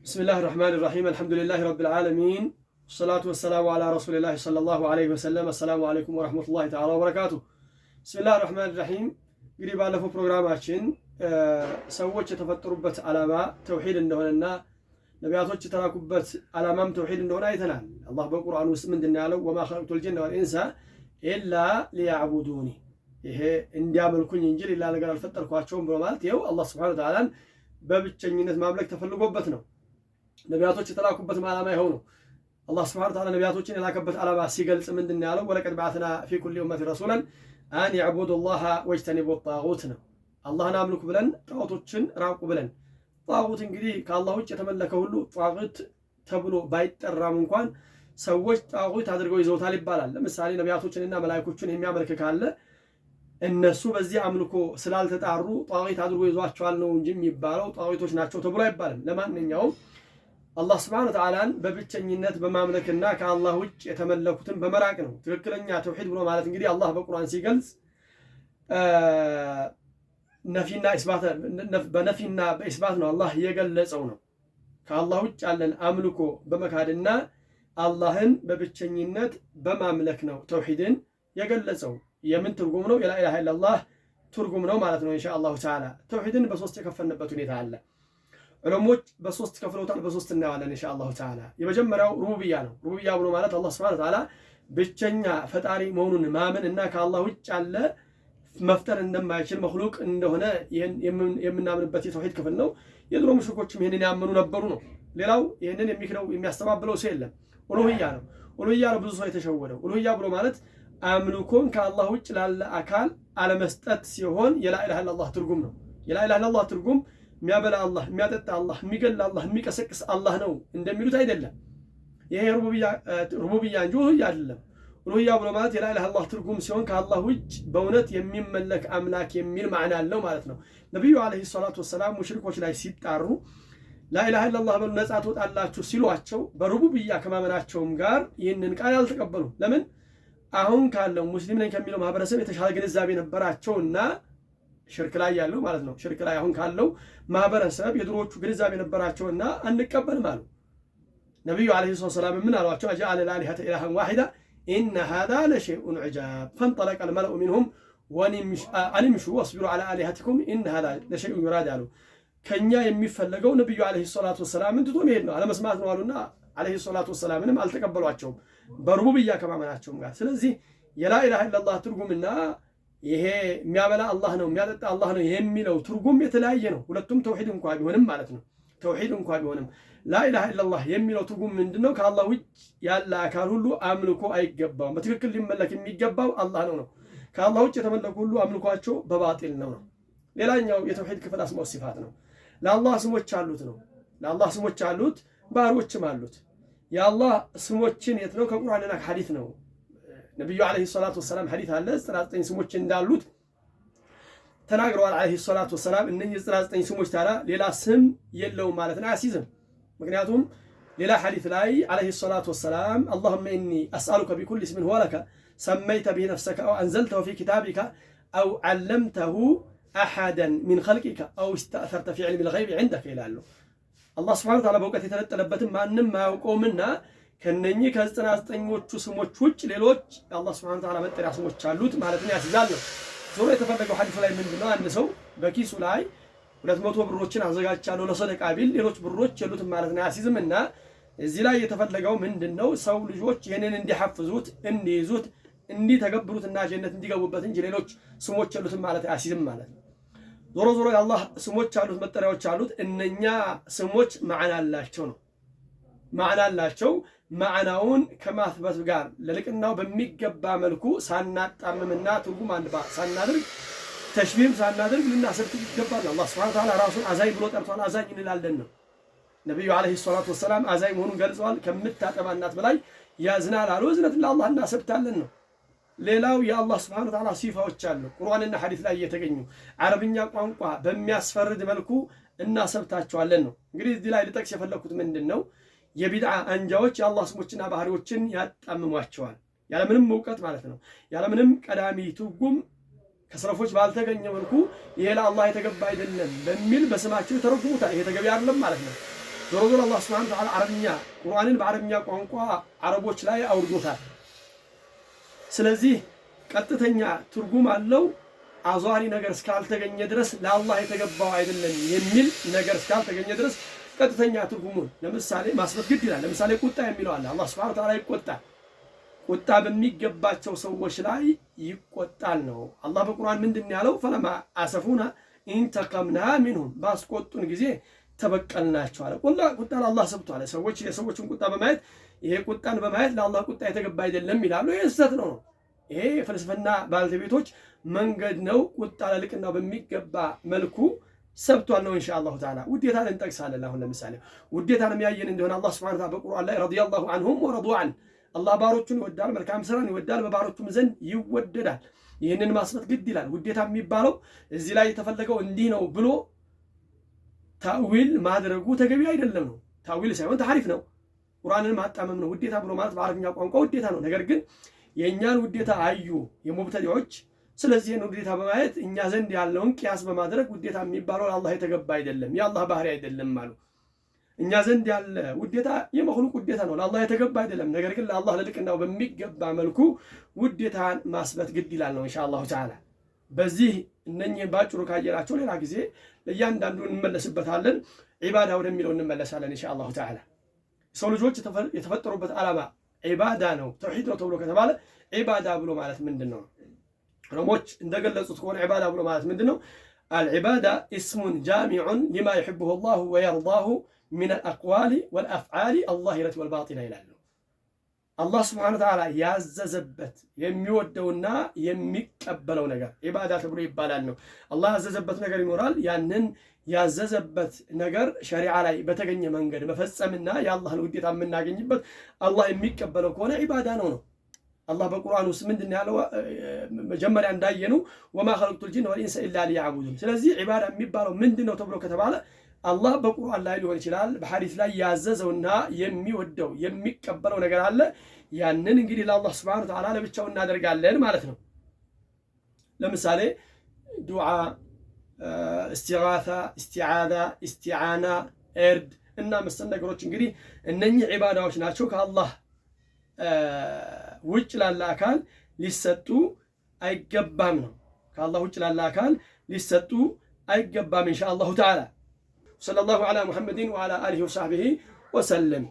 بسم الله الرحمن الرحيم، الحمد لله رب العالمين، والصلاة والسلام على رسول الله صلى الله عليه وسلم. السلام عليكم ورحمة الله تعالى وبركاته. بسم الله الرحمن الرحيم። እንግዲህ ባለፈው ፕሮግራማችን ሰዎች የተፈጠሩበት ዓላማ ተውሂድ እንደሆነና ነቢያቶች የተላኩበት ዓላማም ተውሂድ እንደሆነ አይተናል። አላህ በቁርአን ውስጥ ምንድን ነው ያለው? وما خلقت الجن والإنس إلا ليعبدون፣ ይሄ እንዲያመልኩኝ እንጂ ሌላ ነገር አልፈጠርኳቸውም ብሎ ማለት ይኸው አላህ سبحانه وتعالى ን በብቸኝነት ማምለክ ተፈልጎበት ነው። ነቢያቶች የተላኩበትም ዓላማ ይኸው ነው። አላህ سبحانه وتعالى ነቢያቶችን የላከበት ዓላማ ሲገልጽ ምንድን ነው ያለው? ولقد بعثنا في كل أمة رسولا أن اعبدوا الله واجتنبوا الطاغوت ነው። አላህን አምልኩ ብለን ጣዖቶችን ራቁ ብለን። ጣዖት እንግዲህ ከአላህ ውጭ የተመለከ ሁሉ ጣዖት ተብሎ ባይጠራም እንኳን ሰዎች ጣዖት አድርገው ይዘውታል ይባላል። ለምሳሌ ነቢያቶችንና መላእክቶችን የሚያመልክ ካለ እነሱ በዚህ አምልኮ ስላልተጣሩ ጣዖት አድርጎ ይዟቸዋል ነው እንጂ የሚባለው ጣዖቶች ናቸው ተብሎ አይባልም። ለማንኛውም አላህ سبحانه وتعالى ን በብቸኝነት በማምለክና ከአላህ ውጭ የተመለኩትን በመራቅ ነው። ትክክለኛ ተውሂድ ብሎ ማለት እንግዲህ አላህ በቁርአን ሲገልጽ ነፊና ኢስባት፣ በነፊና በኢስባት ነው አላህ የገለጸው ነው። ከአላህ ውጭ ያለን አምልኮ በመካድና አላህን በብቸኝነት በማምለክ ነው ተውሂድን የገለጸው። የምን ትርጉም ነው? የ لا إله إلا الله ትርጉም ነው ማለት ነው። إن شاء الله تعالى ተውሂድን በሶስት የከፈልንበት ሁኔታ አለ። ዑለሞች በሶስት ከፍለውታል። በሶስት እናየዋለን إن شاء الله تعالى። የመጀመሪያው ሩቡብያ ነው። ሩቡብያ ብሎ ማለት አላህ سبحانه وتعالى ብቸኛ ፈጣሪ መሆኑን ማመን እና ከአላህ ውጭ ያለ መፍጠር እንደማይችል መክሉቅ እንደሆነ ይህን የምናምንበት የተውሂድ ክፍል ነው። የድሮ ሙሽሪኮችም ይህንን ያመኑ ነበሩ ነው። ሌላው ይህንን የሚክደው የሚያስተባብለው ሰው የለም። ኡሉህያ ነው። ኡሉህያ ነው ብዙ ሰው የተሸወደው። ኡሉህያ ብሎ ማለት አምልኮን ከአላህ ውጭ ላለ አካል አለመስጠት ሲሆን የ لا إله إلا الله ትርጉም ነው። የ لا إله إلا الله ትርጉም የሚያበላ አላህ፣ የሚያጠጣ አላህ፣ የሚገል አላህ፣ የሚቀሰቅስ አላህ ነው እንደሚሉት አይደለም። ይሄ ሩቡብያ እንጂ ኡሉህያ አይደለም። ኡሉህያ ብሎ ማለት የ لا إله إلا الله ትርጉም ሲሆን ከአላህ ውጭ በእውነት የሚመለክ አምላክ የሚል ማዕና አለው ማለት ነው። ነቢዩ عليه الصلاة والسلام ሙሽሪኮች ላይ ሲጣሩ لا إله إلا الله በሉ ነፃ ትወጣላችሁ ሲሏቸው በሩቡብያ ከማመናቸውም ጋር ይህንን ቃል አልተቀበሉም። ለምን? አሁን ካለው ሙስሊም ነኝ ከሚለው ማህበረሰብ የተሻለ ግንዛቤ ነበራቸውና ሽርክ ላይ ያለው ማለት ነው። ሽርክ ላይ አሁን ካለው ማህበረሰብ የድሮዎቹ ግንዛቤ ነበራቸውና አንቀበልም አሉ። ነቢዩ عليه الصلاة والسلام ምን አሏቸው? أجعل الآلهة إلها واحدا إن هذا لشيء عجاب فانطلق الملأ منهم أن امشوا واصبروا على آلهتكم إن هذا لشيء يراد አሉ። ከኛ የሚፈለገው ነቢዩ عليه الصلاة والسلام ን ትቶ መሄድ ነው፣ አለመስማት ነው አሉና عليه الصلاة والسلام ንም አልተቀበሏቸውም በሩቡብያ ከማመናቸውም ጋር። ስለዚህ የ لا إله إلا الله ትርጉምና ይሄ የሚያበላ አላህ ነው የሚያጠጣ አላህ ነው የሚለው ትርጉም የተለያየ ነው። ሁለቱም ተውሂድ እንኳ ቢሆንም ማለት ነው። ተውሂድ እንኳ ቢሆንም لا إله إلا الله የሚለው ትርጉም ምንድን ነው? ከአላህ ውጭ ያለ አካል ሁሉ አምልኮ አይገባውም። በትክክል ሊመለክ የሚገባው አላህ ነው ነው። ከአላህ ውጭ የተመለኩ ሁሉ አምልኳቸው በባጢል ነው ነው። ሌላኛው የተውሂድ ክፍል أسماء وصفات ነው። ለአላህ ስሞች አሉት ነው። ለአላህ ስሞች አሉት፣ ባህሪዎችም አሉት። የአላህ ስሞችን የት ነው? ከቁርአንና ከሐዲት ነው። ነቢዩ عليه الصلاة والسلام ሐዲት አለ 99 ስሞች እንዳሉት ተናግረዋል። عليه الصلاة والسلام እነኚህ 99 ስሞች ታዲያ ሌላ ስም የለውም ማለት ነው፣ አያስይዝም። ምክንያቱም ሌላ ሐዲት ላይ عليه الصلاة والسلام اللهم إني أسألك بكل اسم هو لك سميت به نفسك أو أنزلته في كتابك أو علمته أحدا من خلقك أو استأثرت في علم الغيب عندك ይላሉ። አላህ سبحانه وتعالى በእውቀት የተነጠለበትን ማንም አያውቀውምና ከነኚህ ከ99ኞቹ ስሞች ውጭ ሌሎች የአላህ سبحانه وتعالى መጠሪያ ስሞች አሉት ማለትን ያስይዛል ነው። ዞሮ የተፈለገው ሐዲሱ ላይ ምንድን ነው? አንድ ሰው በኪሱ ላይ 200 ብሮችን አዘጋጅቻለሁ ለሰደቃ ቢል ሌሎች ብሮች የሉትም ማለት ነው አያስይዝም። እና እዚህ ላይ የተፈለገው ምንድን ነው? ሰው ልጆች ይህንን እንዲሐፍዙት፣ እንዲይዙት፣ እንዲተገብሩትና ጀነት እንዲገቡበት እንጂ ሌሎች ስሞች የሉትም ማለት አያስይዝም ማለት ነው። ዞሮ ዞሮ የአላህ ስሞች አሉት፣ መጠሪያዎች አሉት። እነኛ ስሞች ማዕና አላቸው ነው ማዕና አላቸው። ማዕናውን ከማስበት ጋር ለልቅናው በሚገባ መልኩ ሳናጣምምና ትርጉም አንባ ሳናድርግ ተሽቢህም ሳናደርግ ልናሰብት ይገባል። አላህ سبحانه وتعالى ራሱን አዛኝ ብሎ ጠርቷል። አዛኝ እንላለን ነው። ነቢዩ عليه الصلاة والسلام አዛኝ መሆኑን ገልጸዋል። ከምታጠባ እናት በላይ ያዝናል አሉ። እዝነትን ለአላህ እናሰብታለን ነው። ሌላው የአላህ سبحانه وتعالى ሲፋዎች አሉ። ቁርአንና ሐዲስ ላይ እየተገኙ አረብኛ ቋንቋ በሚያስፈርድ መልኩ እናሰብታቸዋለን ነው። እንግዲህ እዚህ ላይ ልጠቅስ የፈለግኩት ምንድን ነው? የቢድዓ አንጃዎች የአላህ ስሞችና ባህሪዎችን ያጣምሟቸዋል። ያለምንም እውቀት ማለት ነው። ያለምንም ቀዳሚ ትርጉም ከሰለፎች ባልተገኘ መልኩ ይሄ ለአላህ የተገባ አይደለም በሚል በስማቸው ይተረጉሙታል። ይሄ ተገቢ አይደለም ማለት ነው። ዞሮ ዞሮ አላህ سبحانه وتعالى አረብኛ ቁርአንን በአረብኛ ቋንቋ አረቦች ላይ አውርዶታል። ስለዚህ ቀጥተኛ ትርጉም አለው። አዟሪ ነገር እስካልተገኘ ድረስ ለአላህ የተገባው አይደለም የሚል ነገር እስካልተገኘ ድረስ ቀጥተኛ ትርጉሙን ለምሳሌ ማስበት ግድ ይላል። ለምሳሌ ቁጣ የሚለው አለ። አላህ سبحانه وتعالى ይቆጣል። ቁጣ በሚገባቸው ሰዎች ላይ ይቆጣል ነው። አላህ በቁርአን ምንድን ያለው? فلما آسفونا انتقمنا منهم፣ ባስቆጡን ጊዜ ተበቀልናቸው አለ። ቁጣ ለአላህ ሰብቷል። ሰዎች የሰዎችን ቁጣ በማየት ይሄ ቁጣን በማየት ለአላህ ቁጣ የተገባ አይደለም ይላሉ። ይሄ ስህተት ነው። ይሄ የፍልስፍና ባለቤቶች መንገድ ነው። ቁጣ ለልቅናው በሚገባ መልኩ ሰብቷል ነው። إن شاء الله تعالى ውዴታን እንጠቅሳለን። አሁን ለምሳሌ ውዴታን የሚያየን እንደሆነ አላህ سبحانه وتعالى በቁርአን ላይ رضي الله عنهم ورضوا عنه፣ አላህ ባሮቹን ይወዳል፣ መልካም ስራን ይወዳል፣ በባሮቹም ዘንድ ይወደዳል። ይህንን ማስበት ግድ ይላል። ውዴታ የሚባለው እዚህ ላይ የተፈለገው እንዲህ ነው ብሎ تأويل ማድረጉ ተገቢ አይደለም ነው። تأويل ሳይሆን تحريف ነው። ቁርአንን ማጣመም ነው። ውዴታ ብሎ ማለት በአረብኛ ቋንቋ ውዴታ ነው። ነገር ግን የእኛን ውዴታ አዩ የሙብተዲዎች። ስለዚህ ይህን ውዴታ በማየት እኛ ዘንድ ያለውን قياس በማድረግ ውዴታ የሚባለው ለአላህ የተገባ አይደለም፣ የአላህ ባህሪ አይደለም አሉ። እኛ ዘንድ ያለ ውዴታ የ مخلوق ውዴታ ነው፣ ለአላህ የተገባ አይደለም። ነገር ግን ለአላህ ለልቅናው በሚገባ መልኩ ውዴታን ማስበት ግድ ይላል ነው إن شاء الله تعالى። በዚህ እነኚህን ባጭሩ ካየናቸው ሌላ ጊዜ ለእያንዳንዱ እንመለስበታለን። ዒባዳ ወደሚለው እንመለሳለን إن شاء الله تعالى። ሰው ልጆች የተፈጠሩበት ዓላማ ዒባዳ ነው፣ ተውሂድ ነው ተብሎ ከተባለ ዒባዳ ብሎ ማለት ምንድን ነው? ዑለሞች እንደገለጹት ከሆነ ዒባዳ ብሎ ማለት ምንድን ነው? العبادة اسم جامع لما يحبه الله ويرضاه من الأقوال والأفعال الظاهرة والباطنة ይላሉ። አላህ سبحانه وتعالى ያዘዘበት የሚወደውና የሚቀበለው ነገር ዒባዳ ተብሎ ይባላል ነው። አላህ ያዘዘበት ነገር ይኖራል። ያንን ያዘዘበት ነገር ሸሪዓ ላይ በተገኘ መንገድ መፈጸምና የአላህን ውዴታ የምናገኝበት አላህ የሚቀበለው ከሆነ ዒባዳ ነው ነው። አላህ በቁርአን ውስጥ ምንድን ያለው? መጀመሪያ እንዳየነው وما خلقت الجن والإنس إلا ليعبدون። ስለዚህ ዒባዳ የሚባለው ምንድን ነው ተብሎ ከተባለ አላህ በቁርአን ላይ ሊሆን ይችላል፣ በሐዲስ ላይ ያዘዘውና የሚወደው የሚቀበለው ነገር አለ። ያንን እንግዲህ ለአላህ سبحانه وتعالى ለብቻው እናደርጋለን ማለት ነው። ለምሳሌ ዱዓ፣ استغاثة፣ استعاذة፣ استعانة፣ እርድ እና መሰል ነገሮች እንግዲህ እነኚህ ዒባዳዎች ናቸው። ከአላህ ውጭ ላለ አካል ሊሰጡ አይገባም ነው። ከአላህ ውጭ ላለ አካል ሊሰጡ አይገባም إن شاء الله تعالى። صلى الله على محمد وعلى آله وصحبه وسلم።